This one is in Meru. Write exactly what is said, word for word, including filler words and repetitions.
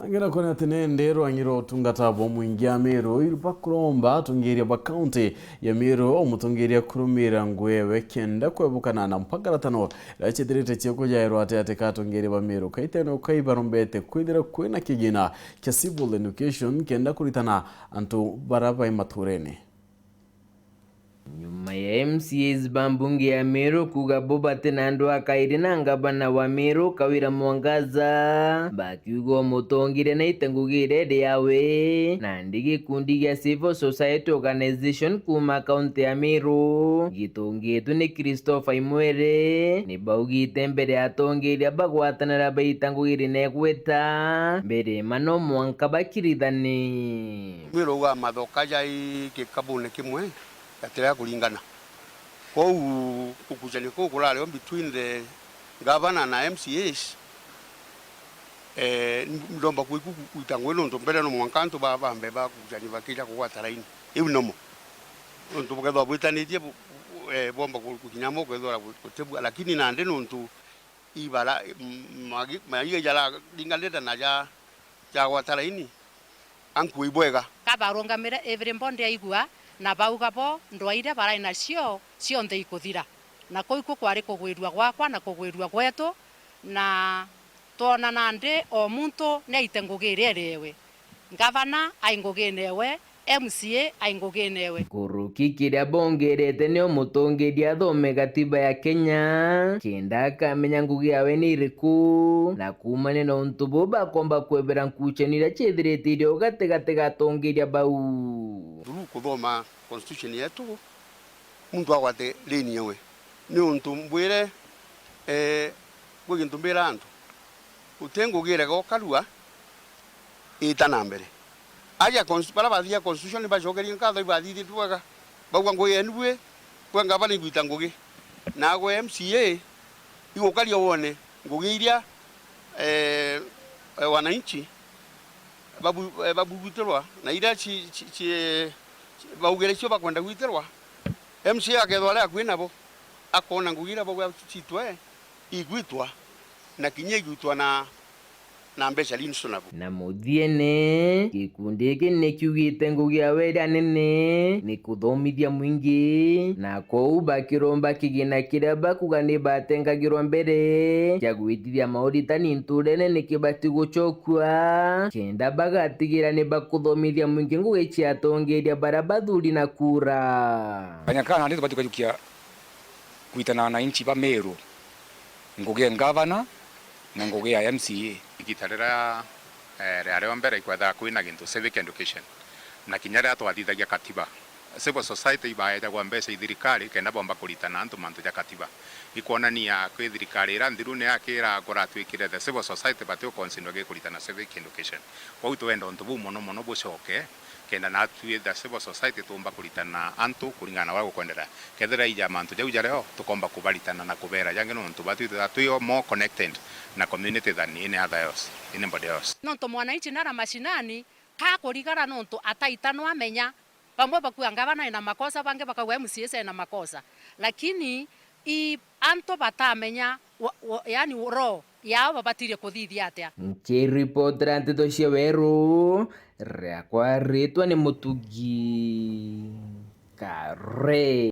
Angina kwona ati nende rwangi rwa utungata bwa mwingi ya Meru iru bakuromba atongeria ba kaunti ya Meru umutongeria kurumira ngugi ewe kenda kwebukana na mpakaratano iria ciithirite ciikujairwa ati ati ka atongeria ba Meru kaitene ukai barombete kwithira kwina kigina kia civil education kenda kuritana antu bara bai maturene. Nyuma ya M C As ba mbunge ya Meru kuuga bo bati na andu a kairi na ngavana wa Meru Kawira Mwangaza, bakiuga umutongeria naite ngugi iria iri yawe, nandi gikundi gia Civil Society Organization kuuma kaunti ya Meru gitungitwe ni Christopher Imwere, ni baugite mbere ya atongeria bagwatanira baita ngugi iri na igweta, mbere ma no mwanka bakirithane. Mwiru wa mathoka jai gikabune kimwe gatiria kuringana. Kwou gukucania kuu kurari o between the governor na M C As, eh, ndomba kwiku gwita ngugi nontu mbere no mwanka antu ba, bambe bakucania bakija kugwata raini. Iu nomo. Nontu bukethirwa bwitanitie bu-, bu-, eh, bomba ku-, gukinya mo ukethirwa bu-, gutibua, lakini nandi nontu ibara, m-, magi-, maiga jararinganite na ja, jagwata raini, ankui bwega. Kabarungamire everybody aigua, na bauga bo ndwaa iria barai nacio cionthe ikuthira. Na kuu iku kwari kugwirua gwakwa na kugwirua gwetu, na twona nandi o muntu niaite ngugi iria iri ewe. Ngavana ai ngugine ewe, M C A ai ngugine ewe. Nkuruki kiria bongerete ni umutongeria athome gatiba ya Kenya, kenda akamenya ngugi yawe ni iriku, na kuumania na untu buu bakomba kwebera nkuchanio iria ciithirite iri o gatigati ga atongeria bau. Through kuthoma constitution yetu, muntu agwate lane ewe. Ni untu mbwire, eh, gwi gintu mbira antu, uti ngugi irega ukarua, ita na mbere. Aja cons-, bara bathiaga constitution ni bacokerie nkatho ibathithitue bwega. Bauga ngugi yenu bwi, bwa ngavana igwita ngugi. Nagwe M C A, igukaria wone ngugi iria, eh, eh, wananchi babu-, eh, babubutirwa na iria ci-, ci-, ci-, baugire cio bakwenda gwitirwa. M C A akethwa ari akui nabo, akoona ngugi iria bauga citwe igwitwa, na kinya igwitwa na, na mbeca iria incio nabo. Na muthiene, gikundi giki ni kiugite ngugi yawe iria nene ni kuthomithia mwingi, na kwou bakiromba kigina kiria bakuga ni batengagirwa mbere kia gwitithia mauritani nturene ni kibati gucokua, kenda bagatigira ni bakuthomithia mwingi ngugi cia atongeria baria bathuri na kura. Kanya kaa nandi tubati kujukia gwitana na wananchi ba Meru, ngugi ya ngavana na ngugi ya M C A. Igita riria, eh, riari o mbere ikwethaga kwina gintu civic education, na kinya riria twathithagia katiba, civil society ibaejagwa mbeca i thirikari kenda bomba kuritana antu mantu ja katiba. Ikwonania kwi thirikari iria nthiru ni yakira kuratwikire the civil society bati uconsider gikuritana civic education. Kwou twenda untu buu mono mono bucoke, kenda natwi the civil society tuumba kuritana antu kuringana na uria gukwendera. Kethira ija mantu jau jario, tukomba kubaritana na kubera jangi nontu batwi twithagirwa twi o more connected na community than any other else, anybody else. Nontu mwananchi nara mashinani, kakurigara nontu ataitanwa amenya. Bamwe bakuga ngavana ena makosa, bangi bakauga M C As ena makosa. Lakini i antu batamenya wa, wa, yani roho yao babatirie kuthithia atia. Nkiripotera nteto cia Weru, riakwa ritwa ni Mutugi Kare.